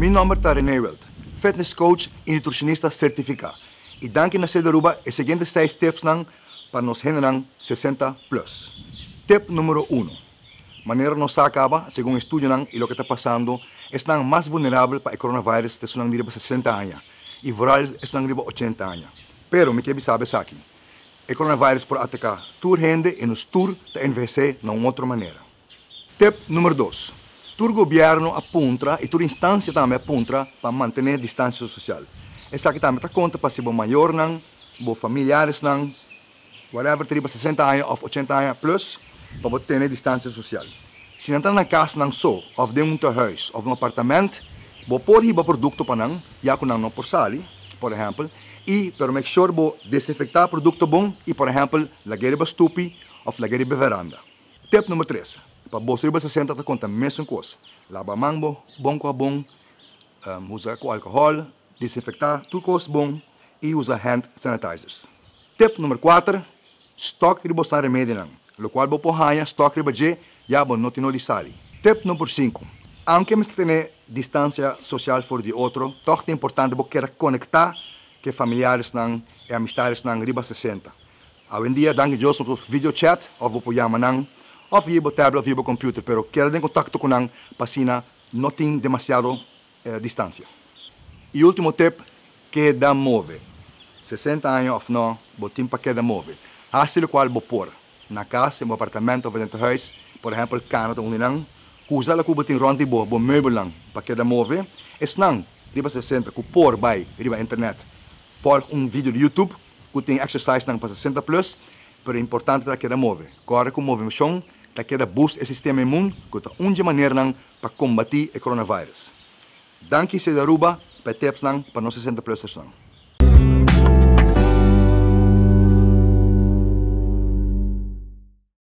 Mi nomber ta Rene Wild, fitness coach y nutricionista certifica. Y danki na Cede Aruba, e siguiente 6 tips nan pa nos hendenan 60 plus. Tip numero 1. Manera nos sa caba, segun estudionan y loke ta pasando, esnan mas vulnerabel pa e coronavirus ta esunnan di riba 60 aña y vooral esnan riba 80 aña. Pero mi kier bisa esaki. E coronavirus por ataca tur hende y nos tur ta envehece na un otro manera. Tip numero 2. Tur gobierno a puntra y tur instancia tambe a puntra pa mantene distancia social. Esaki tambe ta conta pa si bo mayornan, bo familiaresnan, whatever, ta riba 60 aña of 80 aña plus, pa bo tene distancia social. Si nan ta na cas nan so, of den un tehuis, of un apartamento, bo por hiba producto pa nan, ya cu nan no por sali, por ehempel, y pero make sure bo desinfecta producto bon y, por ehempel, lag'e riba stupi of lag'e riba veranda. Tip number 3. Pa bo riba 60 ta conta mesun cos. Laba man bo bon cu habon, usa cu alcohol, desinfecta tur cos bon y usa hand sanitizers. Tip number 4. Stock riba bo remedionan. Locual bo por haya stock riba dje, ya bo no tin di sali. Tip number 5. Aunke mester tene distancia social for di otro, toch ta importante bo keda conecta cu familiaresnan y amistadnan riba 60. Awendia, danki Dios, bo video chat, of bo por yama nan, of via bo tablet of via bo computer, pero keda den contacto cu nan, pa asina no tin demasiado distancia. Y ultimo tip, keda move. 60 aña of no, bo tin pa keda move. Haci locual bo por. Na cas, den apartamento of den huis, por ehempel, cana ta un usa loke bo tin rond di bo, bo meubelnan, pa keda move. Esnan, riba 60, cu por bay, riba internet. Volg un video di YouTube, cu tin exercise nan pa 60 plus, pero importante ta keda move. Core cu movimento, ta keda boost e sistema immuun, cu ta un manera nan pa combati e coronavirus. Danki Cede Aruba, pa tips nan pa nos 60 plus nan.